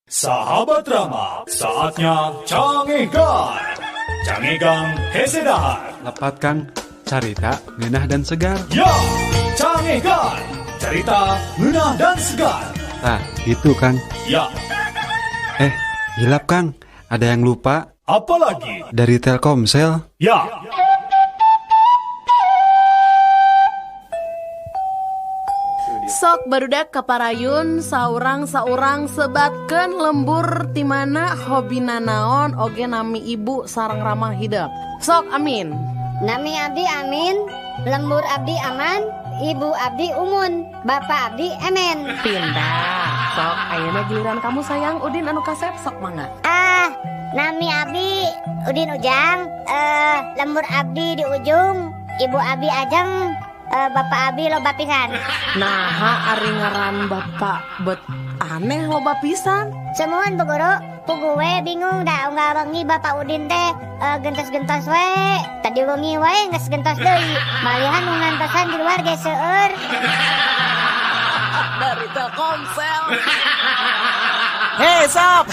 Sahabat Rama, saatnya Cangegan. Cangegan hese dahar. Lepat Kang, carita ngeunah dan segar. Ya, Cangegan. Cerita ngeunah dan segar. Nah, itu Kang. Ya. Hilap Kang, ada yang lupa. Apalagi? Dari Telkomsel. Ya. Sok barudak kaparayun saurang-saurang sebatkeun lembur timana hobina naon oge nami ibu sareng ramah hidep. Sok amin. Nami abdi amin, lembur abdi aman, ibu abdi umun, bapak abdi emen. Pindah. Sok ayeuna giliran kamu sayang Udin anu kasep sok mangga. Ah, nami abdi Udin Ujang, lembur abdi di ujung, ibu abdi ajeng. Bapak abi loba pisan. Naha ari ngaran bapak bet aneh loba pisan. Semuan Bu Guru, pugu we bingung da unggal wengi Bapak Udin teh gentos-gentos we. Tadi wengi wae geus gentos deui. Malihan nu ngantosan di luar ge seueur. Dari Telkomsel. Hei sob,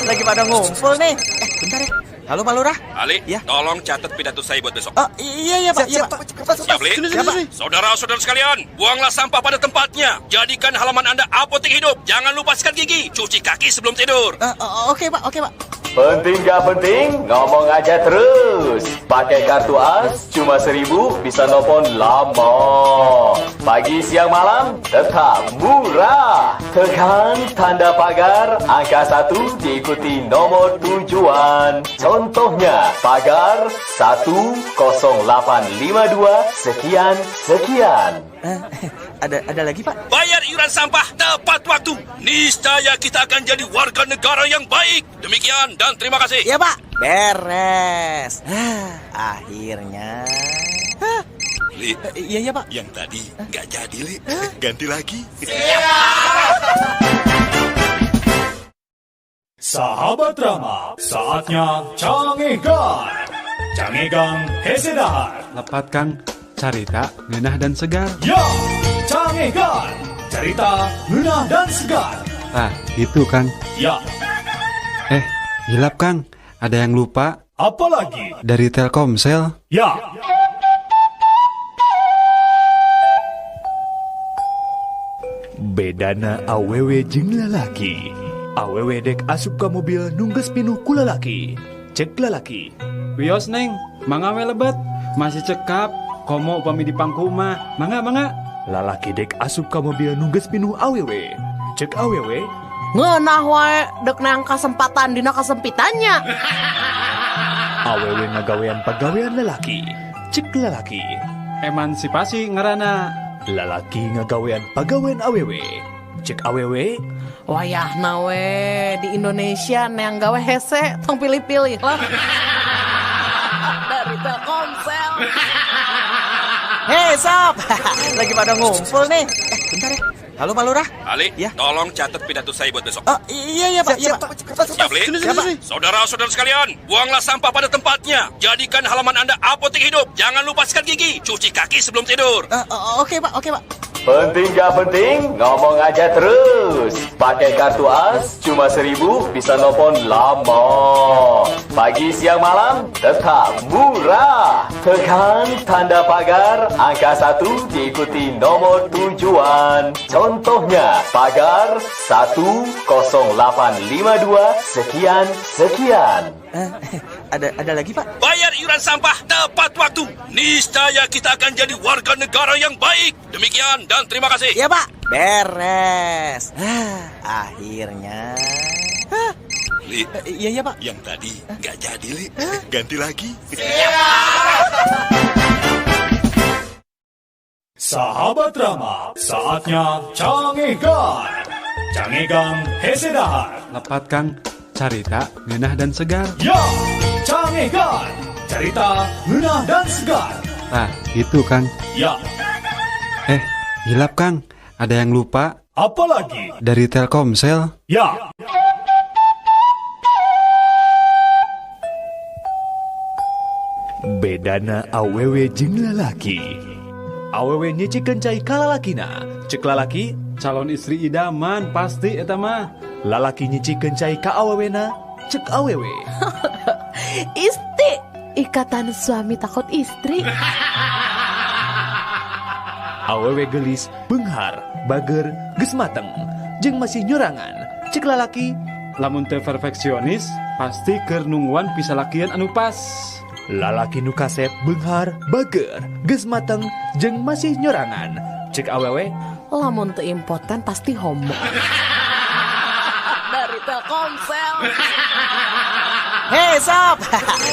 lagi pada ngumpul nih. Bentar ya. Halo Pak Lurah. Ali, ya? Tolong catat pidato saya buat besok. Oh, iya Pak. Siap, iya, Pak. Siap, Li? Siap, Pak. Saudara-saudara sekalian, buanglah sampah pada tempatnya. Jadikan halaman Anda apotek hidup. Jangan lupa sikat gigi, cuci kaki sebelum tidur. Oke, Pak. Oke, Pak. Penting gak penting, ngomong aja terus. Pakai kartu AS cuma 1.000 bisa nelfon lama. Pagi, siang, malam tetap murah. Tekan tanda pagar angka 1 diikuti nomor tujuan. Contohnya pagar 10852 sekian sekian. Ada lagi Pak? Bayar iuran sampah tepat waktu. Niscaya kita akan jadi warga negara yang baik. Demikian dan terima kasih. Ya Pak, beres. Akhirnya. Li, iya Pak. Yang tadi nggak jadi Li, ganti lagi. Siap. Sahabat Rama, saatnya Cangegan. Cangegan hese dahar. Lepat Kang, carita ngeunah dan segar. Ya, Cangegan. Cerita ngeunah dan segar. Nah, itu Kang. Ya. Hilap Kang, ada yang lupa. Apalagi? Dari Telkomsel. Ya. Bedana awewe jeung lalaki. Awewe dek asup ka mobil nungges pinuh ku lalaki. Cek lalaki. Wios neng, mangga we lebet, masih cekap. Komo upami di pangku mah, mangga mangga. Lalaki dek asup ka mobil nungges pinuh awewe. Cek awewe. Ngeunah wae dek nang kasempatan dina kesempitannya. Awewe ngagawean pagawean lalaki. Cek lalaki. Emansipasi ngaranna. Lalaki ngagawean pagawean awewe. Cek awewe. Wayahna we di Indonesia neang gawe hese tong pilih-pilih lah. Dari Telkomsel. Hei sob, lagi pada ngumpul nih. Bentar ya. Halo Pak Lurah. Ali, ya? Tolong catat pidato saya buat besok. Oh, iya Pak. Siap, Pak. Siap, Li? Siap, Pak. Saudara-saudara sekalian, buanglah sampah pada tempatnya. Jadikan halaman Anda apotek hidup. Jangan lupa sikat gigi, cuci kaki sebelum tidur. Oke Pak, oke Pak. Penting gak penting, ngomong aja terus. Pakai kartu AS cuma 1.000 bisa nelfon lama. Pagi, siang, malam tetap murah. Tekan tanda pagar angka 1 diikuti nomor tujuan. Contohnya pagar 10852 sekian sekian. Ada lagi Pak? Bayar iuran sampah tepat waktu. Niscaya kita akan jadi warga negara yang baik. Demikian dan terima kasih. Ya Pak, beres. Akhirnya. Li, iya Pak. Yang tadi nggak jadi Li, ganti lagi. Siap. Sahabat Rama, saatnya Cangegan. Cangegan hese dahar. Lepat Kang, carita ngeunah dan segar. Ya, Cangegan. Cerita ngeunah dan segar. Nah, itu Kang. Ya. Hilap Kang, ada yang lupa. Apalagi? Dari Telkomsel. Ya. Bedana awewe jeung lalaki. Awewe nyicikeun cai ka lalakina. Cek lalaki, calon istri idaman pasti eta mah. Lalaki nyicikeun cai ka awewena, cek awewe. Isti, ikatan suami takut istri. Awewe gelis, beunghar, bager, geus mateng, jeung masih nyorangan, cek lalaki. Lamun teu perfeksionis, pasti keur nungguan pisalakian anu pas. Lalaki nu kasep, beunghar, bager, geus mateng, jeung masih nyorangan, cek awewe. Lamun teu impoten pasti homo. Dari Telkomsel. Hei sob,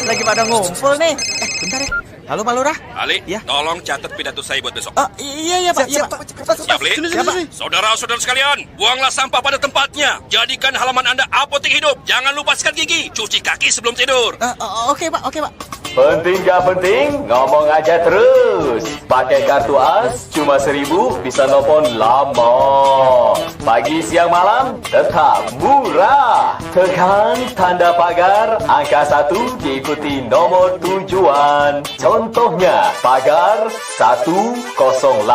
lagi pada ngumpul nih. Bentar ya. Halo Pak Lurah. Ali, ya? Tolong catat pidato saya buat besok. Oh, iya iya Pak. Siap, iya, Pak. Siap, Li? Siap, Pak. Saudara-saudara sekalian, buanglah sampah pada tempatnya. Jadikan halaman Anda apotek hidup. Jangan lupa sikat gigi, cuci kaki sebelum tidur. Oke Pak, oke Pak. Penting gak penting, ngomong aja terus. Pakai kartu AS cuma 1.000 bisa nelpon lama. Pagi, siang, malam tetap murah. Tekan tanda pagar angka 1 diikuti nomor tujuan. Contohnya pagar 10852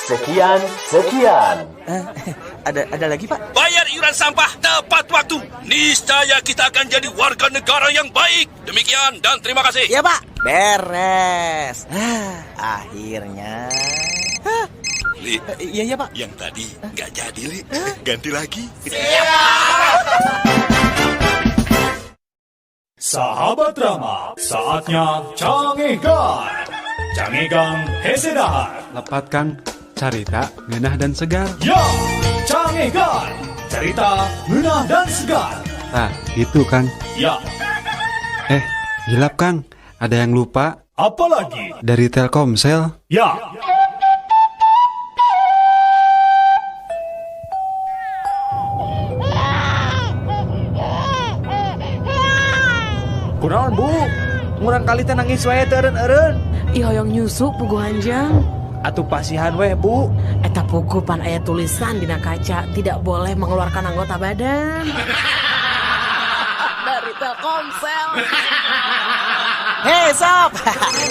sekian sekian. Ada lagi Pak? Bayar iuran sampah tepat waktu. Niscaya kita akan jadi warga negara yang baik. Demikian dan terima kasih. Ya Pak, beres. Akhirnya. Li, iya iya Pak. Yang tadi nggak jadi Li. Ganti lagi. Siap. Sahabat Rama, saatnya Cangegan. Cangegan hese dahar. Lepat Kang, carita ngeunah dan segar. Ya, Cangegan, cerita ngeunah dan segar. Nah, itu Kang. Ya. Hilap Kang, ada yang lupa. Apalagi? Dari Telkomsel. Ya. Kunaon Bu? Ngurang kali teh nangis wae teu eureun-eureun. Ih hoyong nyusu puguh anjang. Atuh pasihan weh Bu. Eta puguh pan aya tulisan dina kaca tidak boleh mengeluarkan anggota badan. Dari Telkomsel. Hei sob,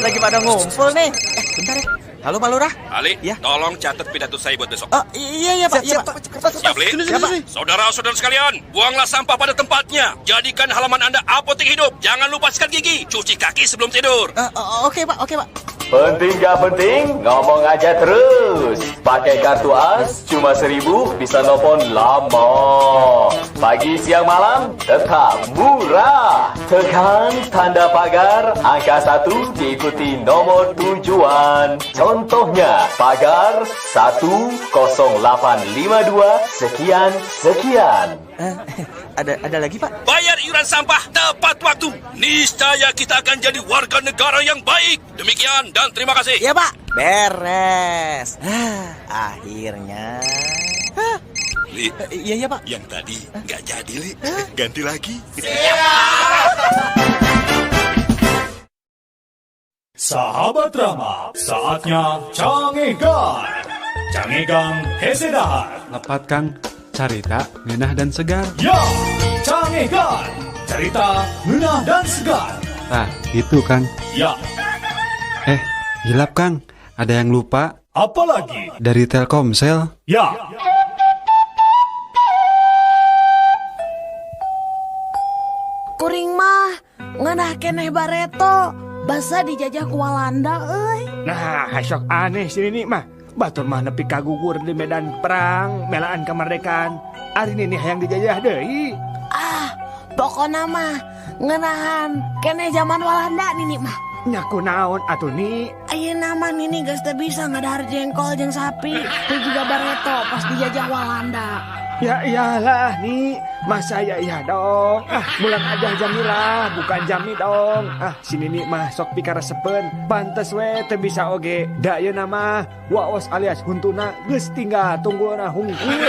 lagi pada ngumpul nih. Bentar ya. Halo Pak Lurah. Ali, ya? Tolong catat pidato saya buat besok. Oh, iya iya Pak. Siap, iya, Pak. Siap, Li? Siap, Pak. Saudara-saudara sekalian, buanglah sampah pada tempatnya. Jadikan halaman Anda apotek hidup. Jangan lupa sikat gigi, cuci kaki sebelum tidur. Oke Pak, oke Pak. Penting gak penting, ngomong aja terus. Pakai kartu AS cuma 1.000 bisa nelpon lama. Pagi, siang, malam tetap murah. Tekan tanda pagar angka 1 diikuti nomor tujuan. Contohnya pagar 10852 sekian sekian. Ada lagi Pak? Bayar iuran sampah tepat waktu. Niscaya kita akan jadi warga negara yang baik. Demikian dan terima kasih. Ya Pak, beres. Akhirnya. Li, iya iya Pak. Yang tadi nggak jadi Li. Ganti lagi. Siap. Sahabat Rama, saatnya Cangegan. Cangegan hese dahar. Lepat Kang, carita ngeunah dan segar. Ya, Cangegan, cerita ngeunah dan segar. Nah, itu Kang. Ya. Hilap Kang, ada yang lupa. Apalagi? Dari Telkomsel. Ya. Kuring mah ngeunah keneh bareto, basa dijajah ku Walanda euy. Nah, sok aneh sini nih mah. Batur mah nepi kagugur di medan perang, melaan kemerdekaan. Ari nini hayang dijajah deui. Ah, pokona mah ngeunahan keneh zaman Walanda nini mah. Nyaku naon atuh ni? Ayeuna mah nini geus teu bisa ngadahar jengkol jeung sapi. Teu juga bareto pas dijajah Walanda. Ya iyalah nih, masa ya iya dong. Ah, bulan aja Jamilah, bukan Jami dong. Ah, sini nih mah sok pikaresepeun. Pantes we teu bisa oge. Da ieu mah waos alias huntuna geus tinggal tunggulna hungkul.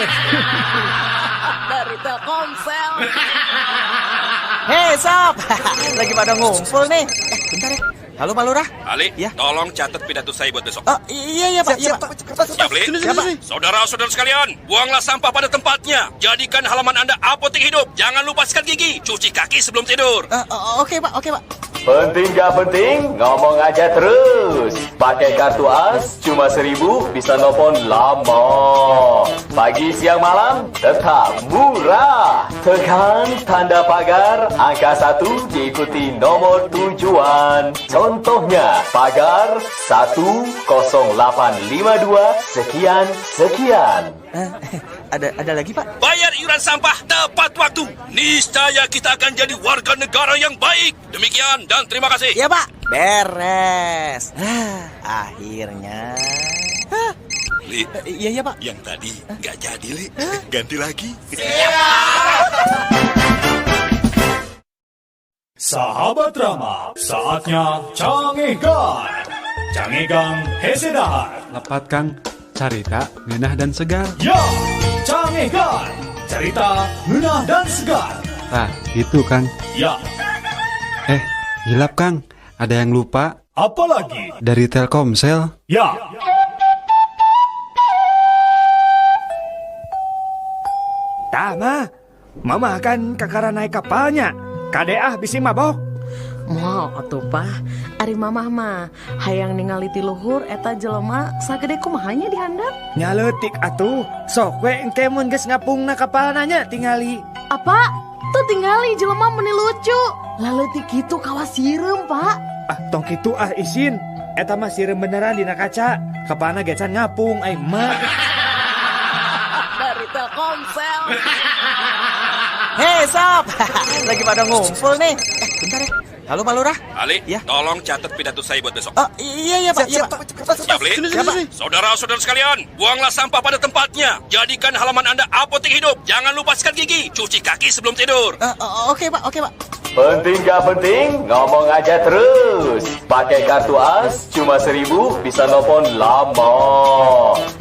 Dari Telkomsel. Hei sob, lagi pada ngumpul nih. Bentar ya. Halo Pak Lurah. Ali, Ya. Tolong catat pidato saya buat besok. Oh, iya iya Pak, iya Pak. Siap, Li? Siap, Pak. Saudara-saudara sekalian, buanglah sampah pada tempatnya. Jadikan halaman Anda apotek hidup. Jangan lupa sikat gigi, cuci kaki sebelum tidur. Oke Pak, oke Pak. Penting gak penting, ngomong aja terus. Pakai kartu AS cuma 1.000 bisa nelpon lama. Pagi, siang, malam tetap murah. Tekan tanda pagar angka 1 diikuti nomor tujuan. Contohnya pagar 10852 sekian sekian. Ada lagi Pak? Bayar iuran sampah tepat waktu. Niscaya kita akan jadi warga negara yang baik. Demikian dan terima kasih. Ya Pak, beres. Akhirnya. Li, Iya iya Pak. yang tadi nggak jadi, Li. Ganti lagi. Sahabat Rama, saatnya Cangegan. Cangegang hese dahar. Lepat Kang, carita ngeunah dan segar. Ya, Cangegan. Cerita ngeunah dan segar. Tah, itu Kang. Ya, Hilap Kang, ada yang lupa apalagi? dari Telkomsel. Ya, Tah mah, mama kan kakara naik kapalnya. Kade ah bisi mabok. Moal atuh Pak, ari mamah mah hayang ningali ti luhur eta jelema sagede kumaha nya dihandap. Nya leutik atuh, sok we engke mun geus ngapungna kapalna nya tingali. Apa? Tuh tingali jelema meni lucu. Laleutik kitu kawas sireum, Pak. Ah, tong kitu ah isin. Eta mah sireum beneran dina kaca. Kapalna ge can ngapung ai mah. Dari Telkomsel. Hei sob, lagi pada ngumpul nih. Bentar ya. Halo Pak Lurah. Ali, Ya. tolong catat pidato saya buat besok. Oh, iya iya Pak, iya Pak. Siap, Li? Siap, Pak. Saudara-saudara sekalian, buanglah sampah pada tempatnya. Jadikan halaman Anda apotek hidup. Jangan lupa sikat gigi, cuci kaki sebelum tidur. Oke Pak, oke Pak. Penting gak penting, ngomong aja terus. Pakai kartu AS cuma 1.000 bisa nelpon lama.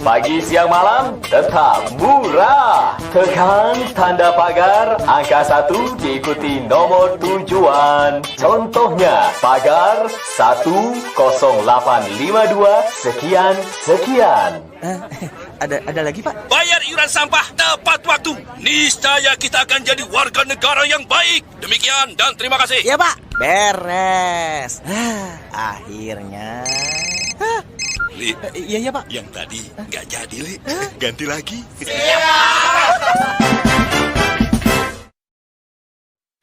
Pagi, siang, malam tetap murah. Tekan tanda pagar angka 1 diikuti nomor tujuan. Contohnya pagar 10852 sekian sekian. Ada lagi Pak? Bayar iuran sampah tepat waktu. Niscaya kita akan jadi warga negara yang baik. Demikian dan terima kasih. Ya Pak, beres. Akhirnya. Li, Iya iya Pak. yang tadi nggak jadi, Li. Ganti lagi.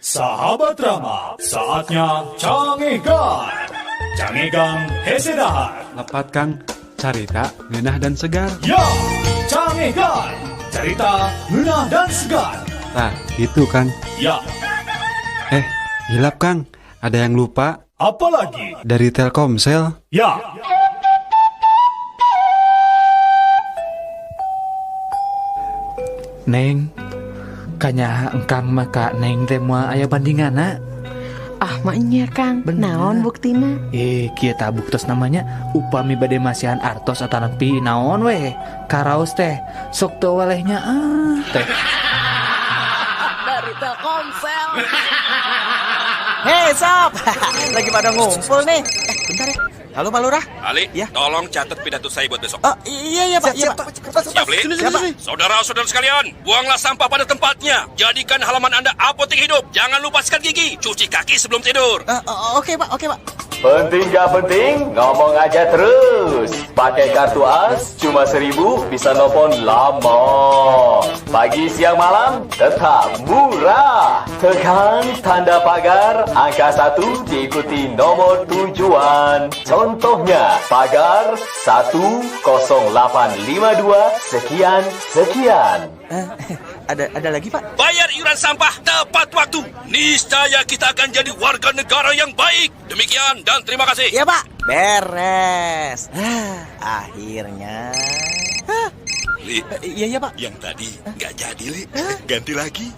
Sahabat Rama, saatnya Cangegan. Cangegang hese dahar. Lepat Kang, carita ngeunah dan segar. Ya, Cangegan. Cerita ngeunah dan segar. Tah, itu Kang. Ya, Hilap Kang, ada yang lupa apalagi? dari Telkomsel. Ya, Neng, kanya engkang maka neng teh moal aya bandinganna. Ah, maknya Kang. Bener. Naon buktina? Kieu tah buktos namanya upami bade masihan artos atanapi naon weh. Karaos teh sok teu walehnya ah teh. Dari Telkomsel. Hei sob, lagi pada ngumpul nih. Bentar ya. Halo Pak Lurah. Ali, Ya. tolong catat pidato saya buat besok. Oh, iya iya Pak, iya Pak. Siap, Li? Siap, Pak. Saudara-saudara sekalian, buanglah sampah pada tempatnya. Jadikan halaman Anda apotek hidup. Jangan lupa sikat gigi, cuci kaki sebelum tidur. Oke Pak, oke Pak. Penting gak penting, ngomong aja terus. Pakai kartu AS cuma 1.000 bisa nelpon lama. Pagi, siang, malam tetap murah. Tekan tanda pagar angka 1 diikuti nomor tujuan. Contohnya pagar 10852 sekian sekian. Ada lagi Pak? Bayar iuran sampah tepat waktu. Niscaya kita akan jadi warga negara yang baik. Demikian dan terima kasih. Ya Pak, beres. Akhirnya. Li, Iya iya Pak. yang tadi nggak jadi, Li. Ganti lagi.